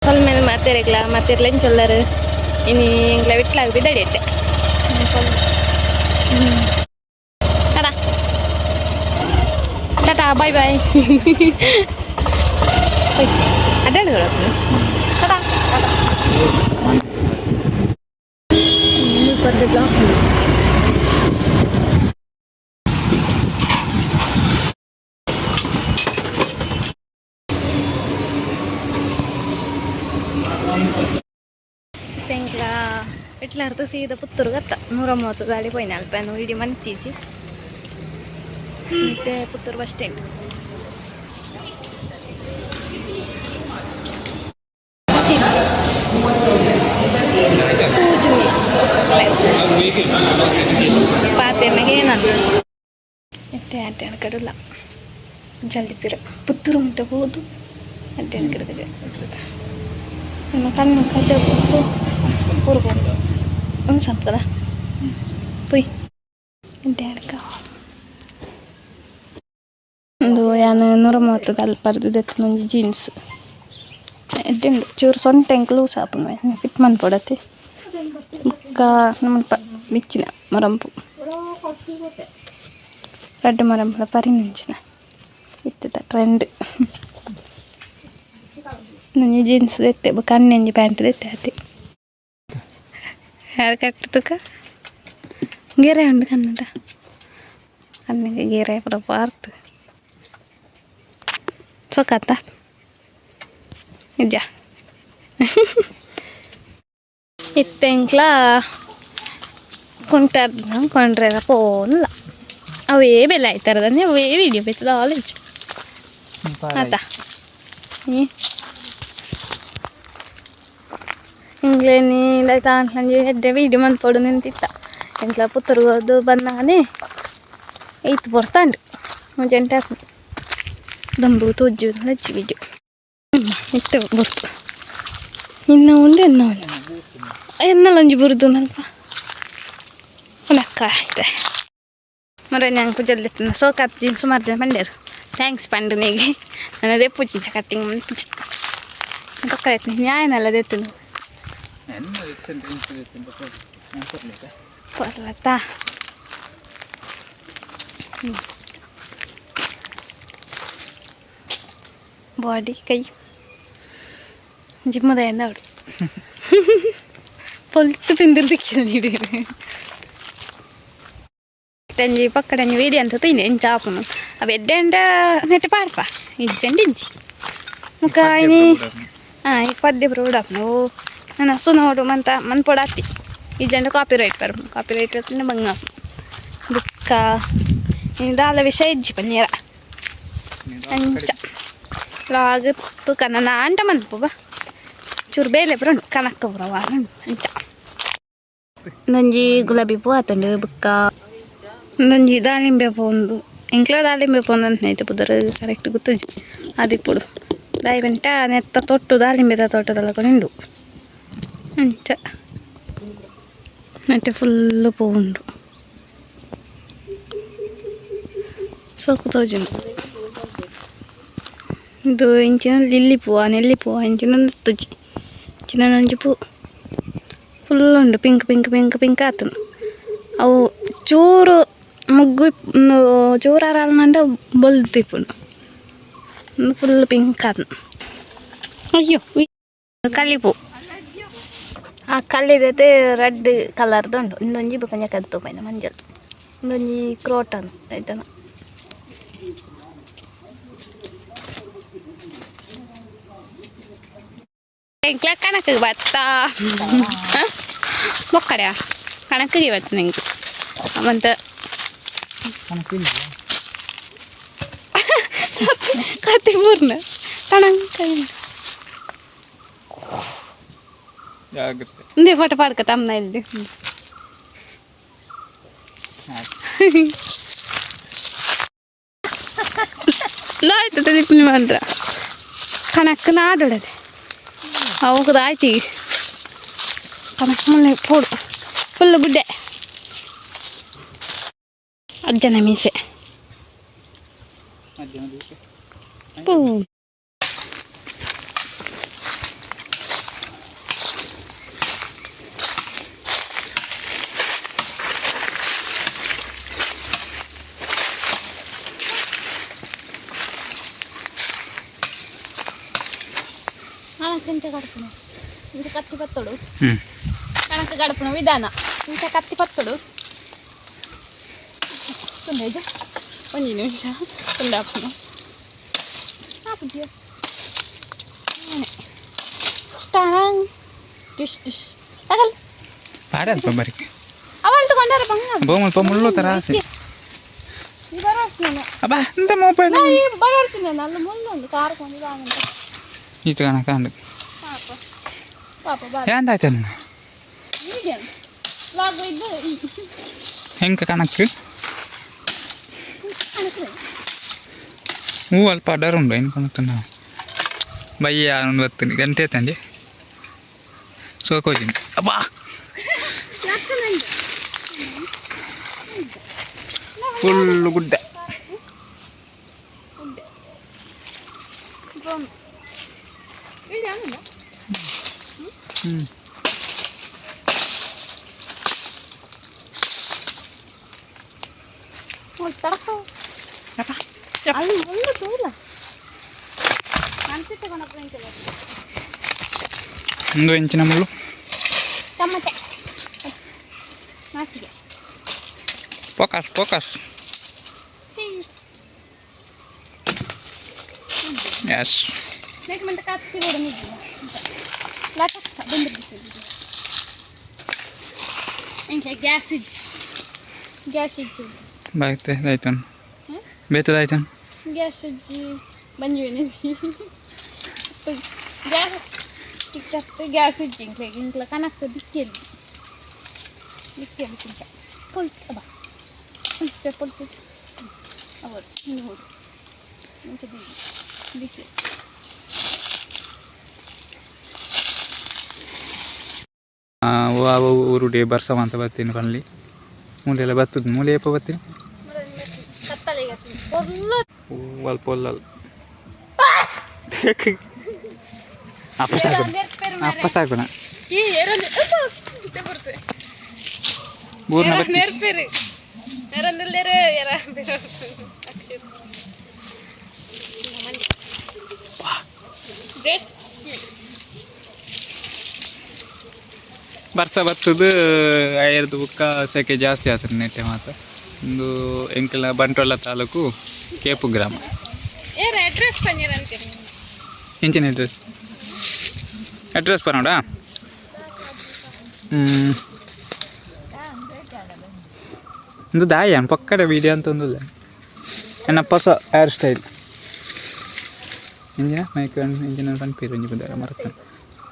ಸೊಲ್ಮೆಲ್ ಮಾತೆರೆಗ್ಲ ಮಾತೆರ್ಲ ಎಂಚೊಲ್ಲರು ಇನಿ ಎಂಕ್ಲ ವಿಟ್ಲಾಗ ಬಿದಡಿಯತ್ತೆ. Tata tata, bye bye. ಅಡ್ಡಾಡ. ಟಾಟಾ. ಬ್ಲಾಕ್. ಎಂಕ್ಲ ವಿಟ್ಲಾರ್ದು ಸೀದಾ ಪುತ್ತೂರು ಗತ್ತ 130 ಗಾಡಿ ಪೋಯಿನ ಅಲ್ಪ ಇಡೀ ಮಂತೀಜಿ. ಮತ್ತೆ ಪುತ್ತೂರು ಬಸ್ ಸ್ಟ್ಯಾಂಡ್. ತೂಜುನಿ ಪಾತೆರ್ನಾಗ ಏನಂತ ಇತ್ತೆ ಅಡ್ಡಾಣ ಕಡಲ್ಲ ಜಲ್ದಿ ಪಿರ ಪುತ್ತೂರು ಮುಟ್ಟ ಹೋದು ಅಡ್ಡಾಣ ಕಡೆ. ನಿಮ್ಮ ಕಣ್ಣು ಕಜ ಪೂರ್ವ ಒಂದು ಸಂಪದ ಪುಯ್ ಅಡ್ಡಾಡ್ಕ. ಒಂದು ಯಾನ್ 130 ಅಲ್ಪ ದೆತ್ತೊಂದು ಒಂಜಿ ಜೀನ್ಸ್ ಎಡ್ಡೆ ಉಂಡು. ಚೂರು ಸೊಂಟ ಎಂಕ್ ಲೂಸ್ ಆಪುಂಡು, ಫಿಟ್ ಮನ್ಪೊಡತ್ತೆ. ಬೊಕ್ಕ ನಮಲ್ಪ ಮಿಚ್ಚಿನ ಮರಂಪು, ರಡ್ಡ್ ಮರಂಪುಲ ಪರಿನಂಚಿನ ಇತ್ತೆದ ಟ್ರೆಂಡ್. ಒಂಜಿ ಜೀನ್ಸ್ ದೆತ್ತೆ, ಬೊಕ್ಕ ಅಣ್ಣೆ ಒಂಜಿ ಪ್ಯಾಂಟ್ ದೆತ್ತೆ ಆತೆ. ಹೇರ್ ಕಟ್ ತುಕ ಗೆರೆ ಉಂಡು ಕನ್ನಡ ಕಣ್ಣಿಗೆ ಗೆರೆ ಪೂರ ಪಾರ್ತ್ ಸೊಕತ್ತ ನಿಜ. ಇತ್ತೆ ಎಂಕ್ಲ ಕುಂಟಾರ್ದ ಕೊಂಡ್ರೆರ ಪೋನ್ಲ ಅವೇ ಬೆಲೆ ಆಯ್ತಾರದನ್ನೇ ಅವೇ ವಿಡಿಯೋ ಬೇತದ ಆಲೇಜ್ ಆತ. ಇಂಗ್ಲೇನಿ ದಾಯ್ತಾ ನಂಜಿ ಎಡ್ಡೆ ವೀಡಿಯೋ ಮನ್ಪೊಡು ನಿಂತಿತ್ತ. ಎಂಕ್ಲ ಪುತ್ತೂರು ಹೋದು ಬಂದಾನೆ ಈತ್ ಪೊರ್ತಾಂಡು ಒಂಜೆಂಟೆ ಆಪುಂಡು. ದಂಬು ತೋಜು ಲಜ್ಜಿ ವೀಡಿಯೋ ಇತ್ತೆ ಬುರ್ತು. ಇನ್ನ ಉಂಡು, ಎನ್ನ ಉಂಡು, ಎನ್ನಲ ಒಂಜಿ ಬುರ್ದು ನಲ್ಪ ಉನಕ್ಕ ಆಯ್ತೆ ಮರ. ನಂಗೆ ಜಲ್ದಿ ಸೋಕಾತ್ ಜಿನ್ ಸುಮಾರು ಜನ ಪಂಡೇರು thanks ಪಂಡು ನೀಗೆ. ನನ್ನ ದೆಪ್ಪುಚಿಂಚ ಕಟ್ಟಿಂಗ್ ಮನ್ಪುಜಿ ಪಕ್ಕ ಆಯ್ತು ನ್ಯಾಯನಲ್ಲ ದೆತ್ತುನು ಪರ್ಲತ್ತಾ. ಬಾಡಿ ಕೈ ಜಿಮ್ಮದ ಎಂದ ಪೊಲ್ತು ಪಿಂದಿರ್ದಿಕ್ಕಿಲ್ಲ ನೀಡು. ಒಂಜಿ ಪಕ್ಕಡಂಜಿ ವೀಡಿಯೋ ಅಂತ ತೂಯಿನಿ ಎಂಚ ಆಪುಂಡು ಅವು. ಎಡ್ಡೆ ಅಂಡ ನೆಟ್ ಪಾಡ್ಪ, ಇಜ್ಜಂಡ ಇಜ್ಜಿ. ಮುಕ್ಕ ಇನಿ ಹಾಂ ಈ ಪದ್ಯ ಪೂರ ಉಡಾಪುಂಡು. ಓ ನನ ಸುನೋಡು ಮಂತ ಮನ್ಪೊಡಾತಿ. ಇಜ್ಜಂಡ ಕಾಪಿ ರೈಟ್ ಬರ್ಪುಂಡು. ಕಾಪಿ ರೈಟ್ ಬತ್ತಂಡ ಬಂಗ ಆಪುಂಡು. ಬುಕ್ಕ ಇನಿ ದಾಲ ವಿಷಯ ಇಜ್ಜಿ ಪನ್ನೀರ ಅಂಚ ಲಾಗ್ ತೂಕ ನನ ಅಂಟ ಮನ್ಪು ಬಾ. ಚೂರು ಬೇಲೆ ಪೂರ ಉಂಡು, ಕನಕ್ಕ ಪೂರ ವಾರ ಉಂಡು ಅಂಚ. ಒಂಜಿ ಗುಲಾಬಿ ಪೂ ಆತುಂಡು. ಬುಕ್ಕ ಒಂದೊಂಜಿ ದಾಳಿಂಬೆ ಪೂ ಉಂದು. ಎಂಕ್ಲ ದಾಳಿಂಬೆ ಪೂ ಅಂತ ಐತೆ, ಪುದರ್ ಕರೆಕ್ಟ್ ಗೊತ್ತುಜಿ. ಅದಿಪ್ಪುಡು ದಾಯಿ ಪಂಟ ನೆತ್ತ ತೊಟ್ಟು ದಾಳಿಂಬೆದ ತೋಟದಲ್ಲ ಉಂಡು ಅಂಚ. ನೆಟ್ಟೆ ಫುಲ್ಲು ಪೂ ಉಂಡು, ಸೋಕು ತೋಜುಂಡು. ಇದು ಇಂಚಿನ ಲಿಲ್ಲಿ ಪೂವ, ನೆಲ್ಲಿ ಪೂವ ಇಂಚಿನ ತುಜಿ ಇಂಚಿನ ಒಂಜಿ ಪೂ ಫುಲ್ ಉಂಡು. ಪಿಂಕ್ ಪಿಂಕ್ ಪಿಂಕ್ ಪಿಂಕ್ ಆತುಂಡು. ಅವು ಚೂರು ಮುಗ್ಗು ಚೂರು ಅರಲ್ನಂಡ ಬೊಲ್ದು ಇಪ್ಪುಂಡು. ಉಂದು ಫುಲ್ ಪಿಂಕ್ ಆತುಂಡು. ಅಯ್ಯೋ, ಕಳ್ಳಿ ಪೂ. ಆ ಕಳ್ಳಿದೈತೆ ರೆಡ್ ಕಲರ್ದು ಉಂಡು. ಇಂದೊಂಜಿ ಬೊಕ ಕದ್ದು ಪೈನ ಮಂಜಲ್. ಇಂದೊಂಜಿ ಕ್ರೋಟನ್ ಐತನ. ಎಂಕ್ಲ ಕಣಕ್ಕಿಗೆ ಬತ್ತ ಬೊಕ್ಕಡ್ಯಾ ಕಣಕ್ಕಿಗೆ ಬತ್ತ ನಿಂಗೆ ಮಂತ ಕತ್ತಿ ಪೂರ್ಣ ಕಣಂಕ. ಜಾಗ್ರತೆ. ಇಂದೇ ಫೋಟೋ ಪಾಡ್ಕ ತಮ್ಮನ ಇಲ್ಲಿ. ಆಯ್ತು ದಿಪ್ಪನಿ ಮಾತ್ರ ಕಣಕ್ ನಾಡೊಡದೆ ಅವು ಆಯ್ತು. ಈಗ ಕಣಕ್ ಮುಳ್ಳೆ ಪೋಡು ಫುಲ್ ಗುಡ್ಡೆ. ಅಜ್ಜನ ಮೀಸೆ ಪೂ. ಕಣಕ್ ಇಂಚ ಕಡಪುನು ಇಂಚ ಕತ್ತಿ ಪತ್ತೊಡು. ಕಣಕ್ ಕಡಪುನ ವಿಧಾನ ಇಂಚ ಕತ್ತಿ ಪತ್ತೊಡು. ಒಂದೇಜ ಒಂಜಿ ನಿಮಿಷ ತುಂಡಾಪುನು ಆಪುಜಿ. ಸ್ಟಾಂಗ್ ಡಿಶ್ ಡಿಶ್ ಆಗಲ್. ಪಾಡಲ್ಪ ಬರಿಕೆ. ಅವಲ್ ತಗೊಂಡಾರ ಬಂಗ. ಬೋಮಲ್ಪ ಮುಳ್ಳು ತರ ಆಸೆ. ಈ ಬರೋರ್ತೀನಿ. ಅಬ್ಬಾ, ಎಂತ ಮೊಬೈಲ್? ನಾ ಈ ಬರೋರ್ತೀನಿ, ಅಲ್ಲ ಮುಳ್ಳುಂದು ಕಾರ್ ಕೊಂಡು ದಾನಂತ. ಈತ ಕಣಕ ಅಂಡು. ಪಾಪ ಪಾಪ ಬಾ. ಯಾಂದಾಯ್ತು? ಹೀಗೆ ಲಾಗ್ ಇದ್ದು ಈ ಹೆಂಗೆ ಕಣಕ್ ಹೂ ಅಲ್ಪ ಅಡರ್ ಉಂಡು ಏನು ಕಣಕ್ಕೆ ನಾವು ಬಯ್ಯ ಒಂದು ಬತ್ತೀನಿ ಗಂಟೆ ತಂಡಿ ಸೋಕೋಜಿನಿ ಅಬ್ಬಾ. ಫುಲ್ ಗುಡ್ಡೆ. ಡ್ರೋನ್ ಇಲ್ಲಿ ಅಲ್ಲ. ಹ್ಞೂ. ತಡಕ ಅಲ್ಲಿ ಮುಳ್ಳು ತೂಲ ಅನ್ಸುತ್ತೆ ಕೊನಪ್ಪ. ಒಂದು ಇಂಚಿನ ಮುಳ್ಳು. ಟಮಟೆ ನಾಚಿಗೆ. Focus focus. She. S. ನೆಕ್ ಮಂತ ಕತ್ತಿ ಕೂಡ ನಿಜ್ಜಿ ಲಟಕ್ ಬಂದಿರ್ಬಿಟ್ಟಿದ್ದು. ಎಂಕೆ ಗ್ಯಾಸ್ ಇಜ್ಜಿ, ಗ್ಯಾಸ್ ಇಜ್ಜಿ. ಬಾಯ್ತೆ ದಾಯ್ತನ್ ಬೇತದಾಯ್ತನ್. ಗ್ಯಾಸ್ ಇಜ್ಜಿ, ಬಂಜಿ ಗ್ಯಾಸ್ ಟಿಕ್ ಗ್ಯಾಸ್ ಇಜ್ಜಿ. ಇಂಕ್ಲೆ ಇಂಕ್ಲ ಕನಕ್ ದಿಕ್ಕೆಲ್ಲಿ ದಿಕ್ಕೆಲ್ಲಿ ಕುಂಚ ಪೊಲ್ತು ಬಾ ಪೊಲ್ತು ಪೊಲ್ತು ಅವರು ನೋಡು ಮುಂಚೆ ದಿಕ್ಕಿ. ಊರುಡೆ ಬರ್ಸವ ಅಂತ ಬರ್ತೀನಿ ಪನ್ಲಿ ಮೂಲೆ ಎಲ್ಲ ಬರ್ತದೆ. ಮೂಲೆ ಏಪ ಬರ್ತೀನಿ. ಕತ್ತಲೆಗೆ ಪೊರ್ಲು. ಅಲ್ಪ ಒಲ್ಲಲ್ಲ ಅಪ್ಪ ಸಾಕು, ಅಪ್ಪ ಸಾಕು. ಈ ಏರಂದು ಬರ್ತದೆ. ಊರ್ನ ಬತ್ತಿ. ನೆರ್ಪೇರು ನೆರಂದಿಲ್ಲೇರು ಎರ ಅಕ್ಷರ ಜಸ್ಟ್ ಮಿಸ್. ಬರ್ಸ ಬರ್ತದ ಐರ್ದು ಬುಕ್ಕ ಸೆಕೆ ಜಾಸ್ತಿ ಆತದೆ ನೆಟ್ಟೆ ಮಾತ. ಒಂದು ಎಂಕಲ್ನ ಬಂಟ್ವಾಳ ತಾಲೂಕು ಕೇಪು ಗ್ರಾಮ. ಏರ ಅಡ್ರೆಸ್ ಪನ್ನೀರ್ ಅಂತೀರಿ. ಎಂಚಿನ ಅಡ್ರೆಸ್? ಅಡ್ರೆಸ್ ಪನೋಡಾ? ಹ್ಞೂ, ಒಂದು ದಾಯ ಪಕ್ಕದ ವೀಡಿಯೋ ಅಂತ ಒಂದಿಲ್ಲ. ಎನ್ನ ಹೊಸ ಹೇರ್ ಸ್ಟೈಲ್ ಇಂಜಿನ ಮೈಕ್ ಇಂಜಿನ ಪನ್ಪೀರು ಒಂಜಿ ಪುದರ ಮರತ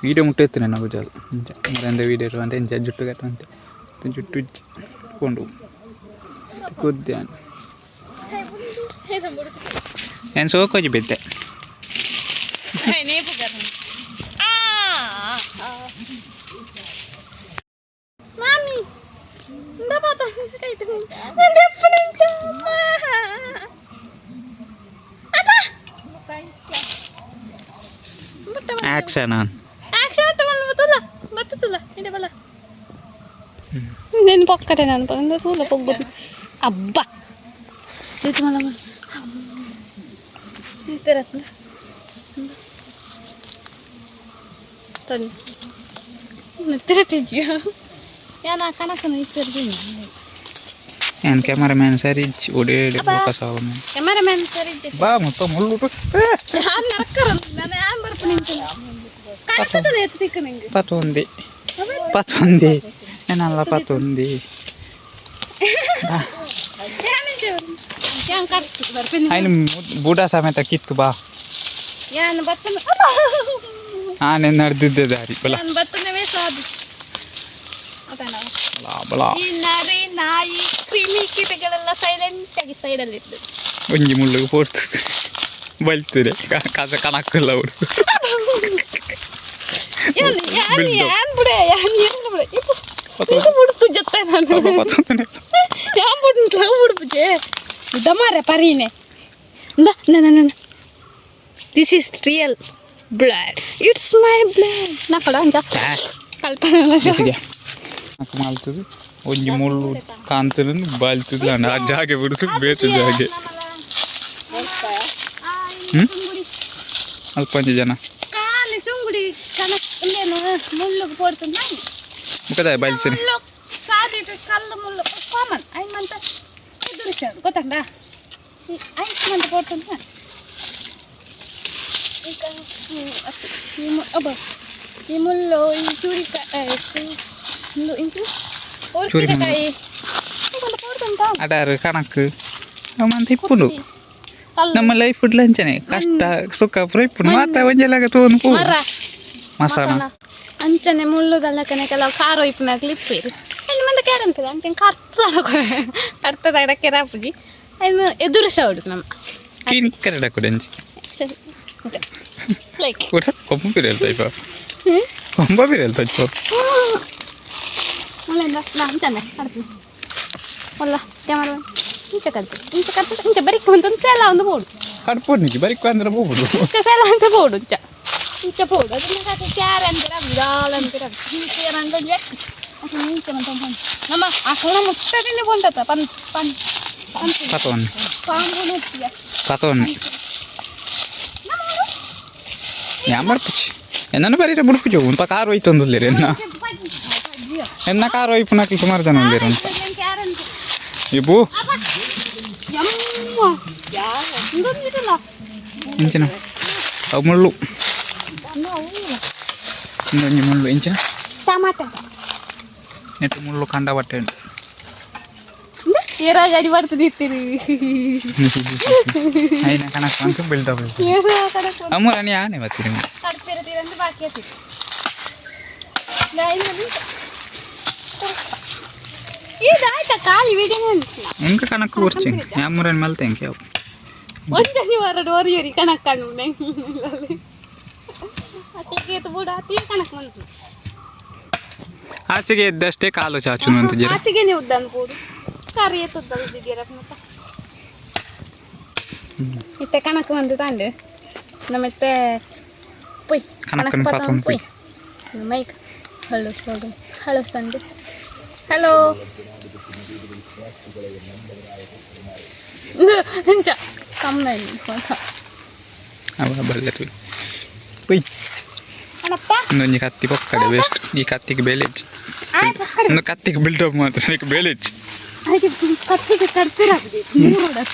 ವೀಡಿಯೋ ಮುಟ್ಟ ಇತ್ತು ನನ್ನ ಗುಜಾಲ್ ಇಂಚ ಮರಂದ ವೀಡಿಯೋ ಅಂತ ಇಂಚ ಜುಟ್ಟು ಕಟ್ಟಂತೆ ಜುಟ್ಟು ಇಜ್ಜಿ ಕೊಂಡು ಕುದ್ದೆ ಏನು ಸೋಕೋಜಿ ಬಿದ್ದೆ. ನೇಪು ಮಾಮಿ ಇಂದ ಪಾತ ಕೈತು. ಆ್ಯಕ್ಷನ್. ಆಕ್ಷನ್ ಅಂತ ಮಲ್ಬತ್ತಲ್ಲ ಬರ್ತದಲ್ಲ ಇಂಡೆ ಬಲ್ಲ నేను ಪಕ್ಕಡೆ ನಾನು ಪಂದ ತೂಲ ಪೊಗ್ಗುದು ಅಬ್ಬ ಇದು ಮಲ್ಲ ನಿಂತಿರತ್ತಲ್ಲ ತನ್ನಿ ನಿಂತಿರತ್ತಿದ್ಯಾ ಯಾನ ಕನಕನ ಇತ್ತಿರ್ತೀನಿ. ಏನು ಕ್ಯಾಮರಾ ಮ್ಯಾನ್ ಸರಿ ಒಡೇಡಿ ಫೋಕಸ್ ಆಗ. ಕ್ಯಾಮರಾಮ್ಯಾನ್ ಸರಿ ಇದ್ದೆ. ಬಾ ಮೊತ್ತ ಮುಳ್ಳು. ನಾನು ನರಕರಲ್ಲ, ನಾನು ಯಾನ್ ಬರ್ಪು ನಿಂತಿಲ್ಲ ಕಾಣಿಸ್ತದೆ ಎತ್ತಿಕ್ಕ ನಿಂಗೆ. ಪತೊಂದಿ ಪತೊಂದಿ ಏನಲ್ಲ ಪತೊಂದಿ. ಯಾನ್ ಕರ್ತು ಬರ್ಪೇನೆ. ఆయన ಬೂಟ ಸಮೇತ ಕಿತ್ತು ಬಾ. ಯಾನ್ ಬತ್ತನ. ಆನೆ ನಡೆದಿದ್ದೆ ದಾರಿ ಬಲ. ಯಾನ್ ಬತ್ತನವೇ ಸಾಧು ಅದಾನ. ಬಲ ಬಲ. ಈ ನರಿ ನಾಯಿ ಕ್ರಿಮಿ ಕೀಟಗಳೆಲ್ಲ ಸೈಲೆಂಟ್ ಆಗಿ ಸೈಡಲ್ಲಿ ಇದ್ದು. ಒಂಜಿ ಮುಳ್ಳುಗೆ ಪೋಡ್ತದೆ ಬಲ್ತದೆ ಕಸ ಕಣಕ್ಕಲ್ಲ ಅವರು. ಯಾನ್ ಯಾನ್ ಬಿಲ್ದು. ಯಾನ್ ಬಿಡೆ ಯಾನ್ ಏನು ಬಿಡೆ ಇಪ್ಪು ಇದು ಬಿಡ್ತು ಜೊತೆ ನಾನು. ಪತೊಂದನೆ. ಯಾನ್ ಬಿಡ್ತು ಬಿಡ್ಪುಜೆ ದಮಾರೆ ಪರೀನೆ ಇಂದ ನನ್ನ. This is real blood, it's my blood. ನಕಡ ಅಂಜ ಕಲ್ಪನೆ. ಮಾಲ್ತದೆ ಒಂಜಿ ಮುಳ್ಳು ಕಾಂತದ ಬಾಲ್ತದ ಆ ಜಾಗೆ ಬಿಡುದು ಬೇತೆ ಜಾಗೆ. ಹ್ಮ್, ಅಲ್ಪ ಒಂಜಿ ಜನ. ಕಾಲಿ ಚುಂಗುಡಿ. ಕನಕ್ ಇಂದೇನು ಮುಳ್ಳುಗ್ ಪೋಡ್ತುಂಡ ಮುಖದ ಬಯಲ್ತೀನಿ. ಮುಳ್ಳು ಸಾದಿಟ್ ಕಲ್ಲು ಮುಳ್ಳು ಕಾಮನ್ ಐನ್ ಮಂತ ಎದುರಿಸೋದು ಗೊತ್ತಂಡ ಈ ಐಸ್ ಮಂತ ಪೋಡ್ತುಂಡ ಈಗ ಅತ್ತು. ಈ ಅಬ್ಬ ಈ ಮುಳ್ಳು ಈ ಚೂರಿಕಾಯಿ ಇಂದು ಇಂಚು ಉರ್ಪಿನಕಾಯಿ ಇಂಕೊಂದು ಪೋಡ್ತುಂಟ. ಅಡಾರು ಕಣಕ್ ಅವು ಮಂತ ಇಪ್ಪುಂಡು. ಕಲ್ಲು. ನಮ್ಮ ಲೈಫ್ ಅಂಚನೆ ಕಷ್ಟ ಸುಖ ಪೂರ ಇಪ್ಪುಂಡು ಮಾತ ಒಂಜೆಲಾಗ ತೋನು ಪೋ. ಮರ. ಮಸಾಲ. ಅಂಚನೆ ಮುಳ್ಳುದಲ್ಲಕನೆ ಕೆಲವು ಕಾರು ಇಪ್ಪುನಾಕ್ಲು ಇಪ್ಪೇರು ಇಲ್ಲಿ ಮಂದ ಕ್ಯಾರಂತದ ಅಂಚನೆ ಕರ್ತದ ಕರ್ತದ ಕೆರಾಪುಜಿ ಐನು ಎದುರಿಸೋಡು ನಮ್ಮ. ಕೀನ್ ಕರೆಡ ಕೂಡ ಅಂಚಿ. ಲೈಕ್. ಕೂಡ ಕೊಂಬ ಬಿರೆಲ್ ಟೈಪ್, ಕೊಂಬ ಬಿರೆಲ್ ಟೈಪ್. ಮುಳ್ಳೆಂದ ನಾ ಅಂಚನೆ ಕಡ್ತೀನಿ ಒಲ್ಲ ಕ್ಯಾಮರಾ ಇಂಚ ಕಡ್ತು ಇಂಚ ಕಡ್ತು ಇಂಚ ಬರಿಕ್ ಒಂದು ಸೇಲ ಒಂದು ಬೋಡು. ಕಡ್ಪೋಡ್ ನಿಜ ಬರಿಕ್ ಅಂದ್ರೆ ಹೋಗ್ಬಿಡು. ಸೇಲ ಅಂತ ಬೋಡು ಇಂಚ ಇಂಚ ಬೋಡು ಅದನ್ನ ಕಾಕೆ ಕ್ಯಾರ ಅಂತೀರ ದಾಲ್ ಅಂತೀರ ಇಂಚ ಅಂದ ಇಂಚ ಅಂತ ನಮ್ಮ ಆ ಕೊಣ ಮುಟ್ಟದಲ್ಲಿ ಬೋಂಡತ ಪನ್ ಪನ್ ಪನ್. ಪತವನ್ನೆ. ಪಾಂಬು ನುತ್ತಿಯ. ಪತವನ್ನೆ ಯಾನ್ ಬರ್ಪುಚಿ ಎನ್ನನ್ನು ಬರೀರೆ ಬುಡ್ಪುಚಿ ಉಂತ ಕಾರ್ ಹೋಯ್ತು ಒಂದುಲ್ಲೇರು ಎನ್ನ ಎನ್ನ ಕಾರ್ ಹೋಯ್ಪುನಕ್ಲು ಸುಮಾರು ಜನ ಉಲ್ಲೇರು ಅಂತ ಇಬ್ಬು. ಯಮ್ಮ ಯಾರ ಇಂದೊಂದಿರಲ್ಲ. ಇಂಚಿನ ಅವು ಮುಳ್ಳು, ಇಂದೊಂಜಿ ಮುಳ್ಳು ಇಂಚಿನ. ಟಮಾಟ. ನೆಟ್ಟು ಮುಳ್ಳು ಕಂಡ ಬಟ್ಟೆ ಉಂಟು. ಏರ ಗಡಿ ಬರ್ತದೆ ಇತ್ತೀರಿ. ಐನ ಕಣಕ್ ಅಂತ ಬಿಲ್ಡಪ್. ಅಮ್ಮೂರನಿ ಆನೆ ಬರ್ತೀರಿ. ಕಡ್ತಿರತೀರಂದ್ರೆ ಬಾಕಿ ಆಗ್ತಿತ್ತು. ಇದು ಆಯ್ತಾ ಖಾಲಿ ವಿಡಿಯೋ. ಉಂಕ ಕಣಕ್ ಕೂರ್ಚಿ ಅಮ್ಮೂರನಿ ಮಲ್ತೆ ಎಂಕೆ ಅವು. ಒಂದನೇ ವಾರ ಒರಿಯರಿ ಕಣಕ್ ಕಣ್ಣು ಅಕ್ಲಿಗೆ ಬೂಡ ಅತಿ ಕಣಕ್ ಬಂತು. ಹಾಸಿಗೆ ಎದ್ದಷ್ಟೇ ಕಾಲು ಚಾಚು ಅಂತ ಜರ. ಹಾಸಿಗೆನೆ ಉದ್ದನ್ ಪೂಡು ಕರಿ ಎತ್ತುದ್ದ ಉದ್ದಿದ್ದೀರ ಮತ್ತೆ ಇತ್ತೆ ಕಣಕ್ ಬಂದು ತಾಂಡು ನಮ್ಮತ್ತೆ ಪೊಯ್. ಕಣಕ್ಕನ್ನು ಪಾತೊಂದು ಪೊಯ್. Mic hello hello hello Sunday hello ಇಂಚ ಕಮ್ಮಿ ಫೋಟೋ. ಅವ ಬಲ್ಲೆ ತುಳಿ ಪೊಯ್. ಅಣ್ಣಪ್ಪ. ಇನ್ನೊಂಜಿ ಕತ್ತಿ ಪೊಕ್ಕಡೆ ವೇಸ್ಟ್ ಈ ಕತ್ತಿಗೆ ಬೆಲೆ ಇಜ್ಜಿ. ಆಯ್ತು. ಒಂದು ಕತ್ತಿಗೆ ಬಿಲ್ಡಪ್ ಮಾತ್ರ ಅದಕ್ಕೆ ಬೆಲೆ ಇಜ್ಜಿ. ಅದಕ್ಕೆ ಕತ್ತಿಗೆ ಕಡ್ತಿರ ಮೂರು.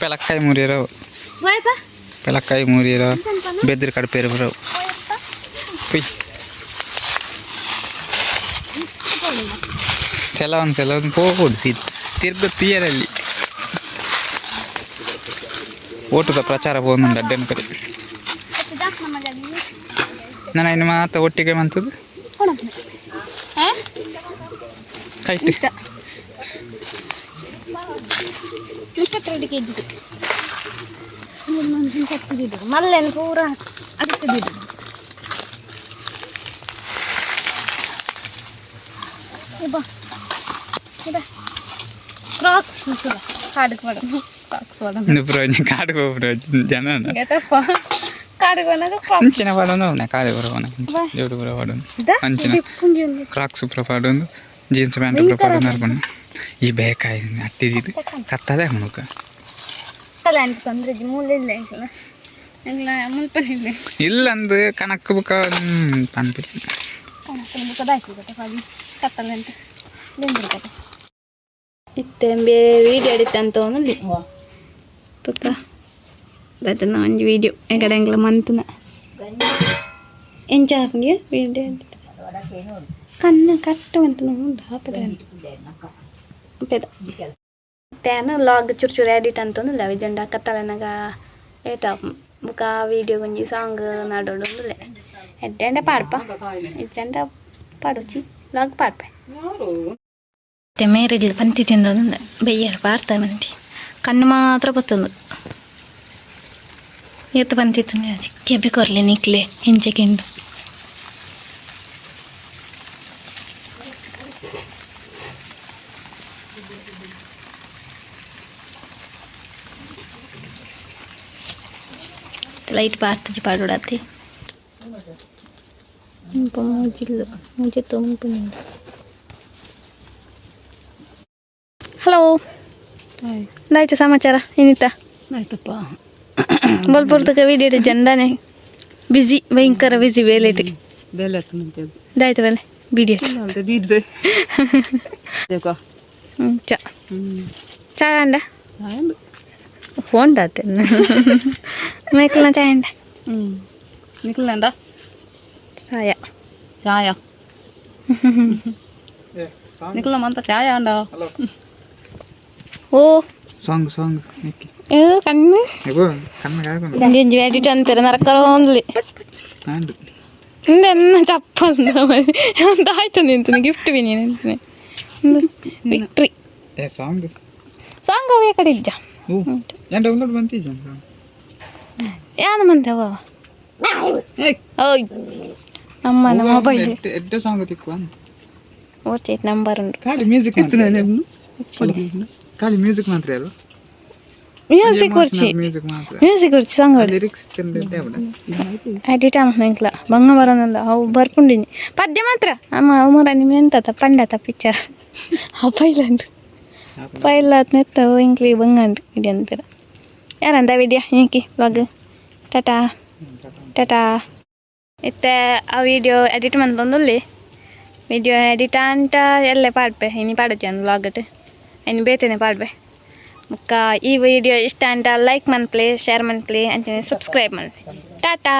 ಪೆಲಕ್ಕಾಯಿ ಮುರಿಯರ. ಆಯ್ತಾ. ಪೆಲಕ್ಕಾಯಿ ಮುರಿಯರ ಬೆದ್ರ ಕಡ್ಪೇರು ಬರವು ಪೊಯ್ ಸೆಲವನ್ ಸೆಲವನ್ ಪೋಪುಡು ಸೀದ ತಿರ್ಗ ತೀಯರಲ್ಲಿ ಓಟದ ಪ್ರಚಾರ ಪೋನುಂಡು ಅಡ್ಡನ ಕಡೆ. ನಾನು ಇನ್ನು ಮಾತ ಒಟ್ಟಿಗೆ ಮಂತದ್ದು. ಹಾಂ. ಕೈಟ್. 32 ಕೆಜಿ ಮಲ್ಲೆನ ಪೂರ ಅಡಿತದಿದ್ದು. ಇಬ್ಬ ಇದ ಕ್ರಾಕ್ಸ್ ಕಾಡಿಗೆ ಬಡ ಕ್ರಾಕ್ಸ್ ಬಡ. ಇಂದು ಪೂರ ಒಂಜಿ ಕಾಡು ಪೋಪುಡು ಜನ. ಗೆಟಪ್ಪ ಕಾಡಿಗೆ ಬಂದಾಗ ಕ್ರಾಕ್ಸ್. ಅಂಚಿನ ಪಾಡೊಂದು ಅವನೇ ಕಾಲು ಪೂರ ಜೋಡು ಪೂರ ಪಾಡೊಂದು ಅಂಚಿನ ಕ್ರಾಕ್ಸ್ ಪೂರ ಪಾಡೊಂದು ಜೀನ್ಸ್ ಪ್ಯಾಂಟ್ ಪೂರ ಪಾಡೊಂದು ಅರ್ಪಣ ಈ ಬೇಕಾಯಿ ಅಟ್ಟಿದ್ದು ಕತ್ತಲೆ ಮುನುಕ. ತಲೆ ಅಂತ ತೊಂದರೆ ಮೂಲೆ ಇಲ್ಲ ಎಂಕಲ ಎಂಕಲ ಮುಲ್ಪನಿಲ್ಲ. ಇಲ್ಲಂದು ಕಣಕ್ ಬುಕ್ಕ ಪನ್ಪಿ. ಕಣಕ್ ಬುಕ್ಕ ದಾಯ್ತು ಕತೆ ಪಾಡಿ ಕತ್ತಲೆ ಅಂತ ಬೆಂದಿರು ಕತೆ ಇತ್ತೆ ಬೇ ವೀಡಿಯೋ ಎಡಿಟ್ ಅಂತ ಒಂದಲ್ಲಿ ತುಕ್ಕ ದಟ್ಟನ ಒಂಜಿ ವೀಡಿಯೋ ಎಕಡೆ ಎಂಕ್ಲ ಮಂತುನ ಎಂಚ ಹಾಕಂಗೆ ವೀಡಿಯೋ ಎಡಿಟ್ ಕಣ್ಣು ಕರೆಕ್ಟ್ ಮಂತುನ ಉಂಡು ಹಾಪದ ಪೆದ ತೇನು ಲಾಗ್ ಚುರು ಚುರು ಎಡಿಟ್ ಅಂತಂದಿಲ್ಲ ವಿಜಂಡ ಕತ್ತಲೆನಗ ಏಟ ಬುಕ್ಕ ವೀಡಿಯೋ ಒಂಜಿ ಸಾಂಗ್ ನಡೋಡು ಉಂದುಲೆ ಎಡ್ಡೆಂಡ ಪಾಡ್ಪ ಇಜ್ಜಂಡ ಪಾಡೊಚ್ಚಿ ಲಾಗ್ ಪಾಡ್ಪೆ. ಮೇರಿಲ್ಲ ಪಂತಿ ತಿಂದೊಂದು ಬಯ್ಯರ್ ಪಾಡ್ತಾ ಬಂತಿ ಕಣ್ಣು ಮಾತ್ರ ಬತ್ತೊಂದು ಏತ್ ಪಂತಿ ತಿಂದ ಕೆಬಿ ಕೊರ್ಲೆ ನಿಕ್ಲೆ ಇಂಚೆಕೆಂಡು. ಲೈಟ್ ಪಾಡ್ತಜಿ ಪಾಡೋಡಾತಿ ಮೂಜಿಲ್ಲು ಮೂಜೆ ತೊಂಪು. ಹಲೋ, ಆಯ್ತು ಸಮಾಚಾರ ಇನ್ನಿತ. ಆಯ್ತಪ್ಪ. ಬಲ್ಪುರ್ತಕ ವೀಡಿಯೋ ಜಂದಾನೆ ಬಿಜಿ, ಭಯಂಕರ ಬಿಜಿ ಬೇಲೆಟ್. ಬೇಲೆ ಆತು. ದಾಯ್ತು ಬೇಲೆ ಬಿಡಿ. ಬೀಡ್ದೆ. ಚಾ ಚಾ ಅಂಡ? ಚಾಯ. ಫೋನ್ ದಾತೆ ಮೇಕಲ್ನ ಚಾಯ ಅಂಡ. ನಿಕ್ಲಂಡ. ಚಾಯ. ಚಾಯ. ನಿಕ್ಲ ಮಂತ ಚಾಯ ಅಂಡ. ಓ. ಸಾಂಗ್ ಸಾಂಗ್ ನಿಕ್ಕಿ. ಏ ಕಣ್ಣು. ಇಗೋ ಕಣ್ಣು ಕಾಯ್ಕೊಂಡು. ಇಂಜಿ ಎಡಿಟ್ ಅಂತಾರೆ ನರಕರೋನ್ಲಿ. ಆಂಡ್. ಇಂದೆನ್ನ ಚಪ್ಪಲ್ ಅಂತ ಆಯ್ತು ನಿಂತು ಗಿಫ್ಟ್ ಬಿ ನೀನು ವಿಕ್ಟ್ರಿ. ಏ ಸಾಂಗ್. ಸಾಂಗ್ ಅವೇ ಕಡೆ ಇಜ್ಜ. ಓ ಏನು ಡೌನ್ಲೋಡ್ ಬಂತೀಜ? ಯಾನು ಮಂತೆ ಅವ. ಓಯ್ ಅಮ್ಮ ನಮ್ಮ ಮೊಬೈಲ್. ಎಡ್ಡೆ ಸಾಂಗ್ ತಿಕ್ಕು. ಓಕೆ, ನಂಬರ್ ಉಂಟು. ಖಾಲಿ ಮ್ಯೂಸಿಕ್, ಖಾಲಿ ಮ್ಯೂಸಿಕ್ ಮಾತ್ರ ಅಲ್ವಾ? ಮ್ಯೂಸಿಕ್ ಕೊರ್ಚಿ. ಮ್ಯೂಸಿಕ್ ಮಾತ್ರ. ಮ್ಯೂಸಿಕ್ ಕೊರ್ಚಿ, ಸಾಂಗ್. ಲಿರಿಕ್ಸ್ ಎಡ್ಡೆ ಬಿಡ. ಎಡಿಟ್ ಆಮ ಎಂಕ್ಲ ಬಂಗ ಬರೋನಲ್ಲ, ಅವು ಬರ್ಪುಂಡಿನಿ ಪದ್ಯ ಮಾತ್ರ. ಅಮ್ಮ ಅವು ಮರ ನಿಮ್ಮ ಎಂತ ಪಂಡತ ಪಿಕ್ಚರ್ ಆ ಪೈಲಂಡು ಪೈಲ ನೆತ್ತ ಎಂಕ್ಲಿ ಬಂಗಂಡು ಇಡಿ ಅನ್ಪಿರ ಯಾರಂದ ವಿಡಿಯೋ ಇಂಕಿ ವ್ಲಾಗ್. Tata tata. ಇತ್ತೆ ಆ ವಿಡಿಯೋ ಎಡಿಟ್ ಮಂತೊಂದುಲ್ಲಿ. ವಿಡಿಯೋ ಎಡಿಟ್ ಅಂಟ ಎಲ್ಲೆ ಪಾಡ್ಪೆ ಇನಿ ಪಾಡುಜಿ ವ್ಲಾಗಟ್, ಇನ್ನು ಬೇತೆನೆ ಪಾಡ್ಪೆ. ಬೊಕ್ಕ ಈ ವಿಡಿಯೋ ಇಷ್ಟ ಅಂಟ ಲೈಕ್ ಮನ್ಪ್ಲೆ, ಶೇರ್ ಮನ್ಪ್ಲೆ, ಅಂಚನೆ ಸಬ್ಸ್ಕ್ರೈಬ್ ಮನ್ಪ್ಲೆ. ಟಾಟಾ.